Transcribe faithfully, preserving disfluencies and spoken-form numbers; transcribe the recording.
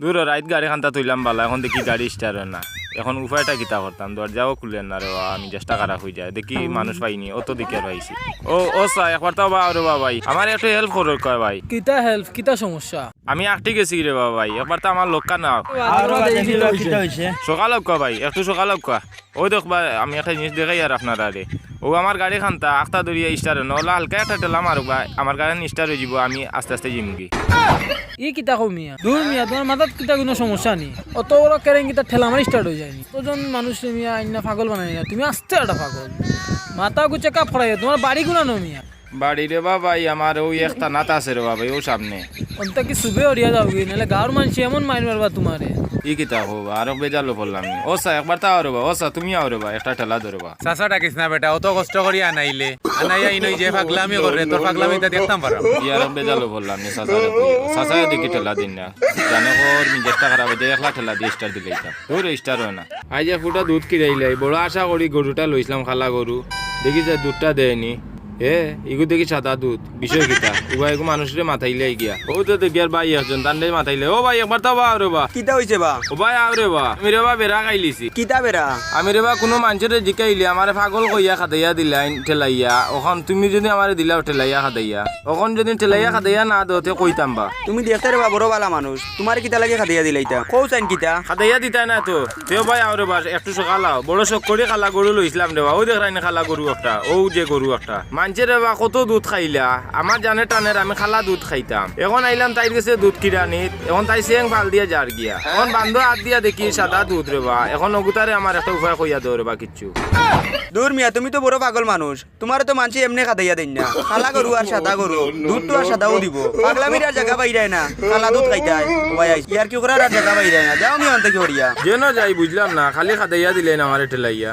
দুরো, রাইত গাড়ি খান্তা থইলাম বালা, এখন দেখি গাড়ি start অয় না। এখন উপায়টা কিতা করতাম? দরজাও খুলের না রে বা, আমি চেষ্টা করা অই যায়। দেখি মানুষ পাইনি, অউ তো দেখি আর পাইছি। ও, ও চাচা, একবার তাও বা রে বা ভাই, আমারে একটু help করউক্কা ভাই। কিতা help? কিতা সমস্যা? আমি আটকি গেছি রে বা ভাই, একবার তো আমার লক্ষ্য না। আর বাবা, দেখি কিতা অইছে। সকাল অউক্কা ভাই, একটু সকাল অউক্কা। অউ দেখ বা, আমি একটা জিনিস দেখাইয়ার আপনারারে। অউ আমার গাড়ি খান্তা আখতা ধরিয়া start অয় না, অলা হালকা একটা ঠেলা মারউক্কা, আমার গাড়ি start অই যিবো, আমি আস্তে আস্তে যিমুগি। ই কিতা কও মিয়া? দুর মিয়া, তুমার মাথাত কিতা কুনু সমস্যা নি? অত বড় কেরেন কিতা ঠেলা মারি start অই যায়নি? অতজন মানুষ মিয়া আইন্না পাগল বানাইরা, তুমি আস্তে একটা পাগল। মাথা গু check up করাইও, তুমার বাড়ি কুনানো মিয়া? বাড়ি রে বা ভাই, আমার অউ এক থানাত আছে রে বা ভাই, অউ সামনে। অন্তা কি সুবে অরিয়া যাওগি, নাইলে গাঁওর মানষে এমন মাইর মারবা তুমারে। ই কিতা কও বা, আরো বেজালো পড়লাম নি। ও চাচা, একবার তাও রে বা, ও চাচা, তুমি আও রে বা, একটা ঠেলা দেও রে বা। চাচা ডাকিস না বেটা, অত কষ্ট করি আনাইলে। আনাইয়া ইনো যে পাগলামি করে, তোর পাগলামি ইতা দেখতাম পারলাম। ই আরো বেজালো পড়লাম নি, চাচারে কই। চাচায় দেখি ঠেলা দিন না। জানে কর, মেজাজটা খারাপ অই যায়, একলা ঠেলা দি start দিলাইতাম। দুর, start অয় না। আইজ এক ফুটা দুধ খিরাইলাই, বড় আশা করি গরুটা লইছলাম, কালা গরু। দেখি যে দুধটা দেয়নি। এ, ইগু দেখি সাদা দুধ, বিষয় কিতা? ও ভাই, এগু মানুষরে মাতাইলাই গিয়া। অউ তো দেখি আর ভাই একজন, তানরে মাতাইলাই। ও ভাই, একবার তাও বা আও রে বা। কিতা অইছে বা? ও ভাই, আও রে বা। আমি রে বা বেড়া খাইলিছি। কিতা বেড়া? আমি রে বা কুনু মানষরে জিকাইলে আমারে পাগল কইয়া খেদাইয়া দিলাইন ঠেলাইয়া। অখন তুমি যুদি আমারে দিলাও ঠেলাইয়া খেদাইয়া, অখন যুদি ঠেলাইয়া খেদাইয়া না দেও, তে কইতাম বা। তুমি দেখতে রে বা বড় ভালা মানুষ, তুমারে কিতা লাগি খেদাইয়া দিলাইতা? কও চাইন কিতা? খেদাইয়া দিতায় না তো। তেও ভাই আও রে বা, একটু সকাল আও। বড় শখ করি কালা গরু লইছলাম রে বা। অউ দেখরায়নি কালা গরু একটা, অউ যে গরু একটা। মানষে রে বা কত দুধ খাইলা, আমার জানে টানের আমি কালা দুধ খাইতাম। অখন আইলাম তাইর গেছে দুধ খিরানিত, অখন তাই শেং ফাল দিয়া যার গিয়া। অখন বান্দো আত দিয়া দেখি সাদা দুধ রে বা। অখন অগুতারে আমার একটা উপায় কইয়া দেও রে বা কিচ্ছু। দুর মিয়া, তুমি তো বড় পাগল মানুষ। তুমারে তো মানষে এমনে খেদাইয়া দেইন না। কালা গরু আর সাদা গরু, দুধ তো আর সাদাউ দিবো। পাগলামির আর জাগা পাইরায় না, কালা দুধ খাইতায়। ও ভাই, ইয়ার্কি করার আর জাগা পাইরায় না। যাও মিয়া অন্তে কি করিয়া। যেন যাই বুঝলাম না, খালি খেদাইয়া দিলাইন আমারে ঠেলাইয়া।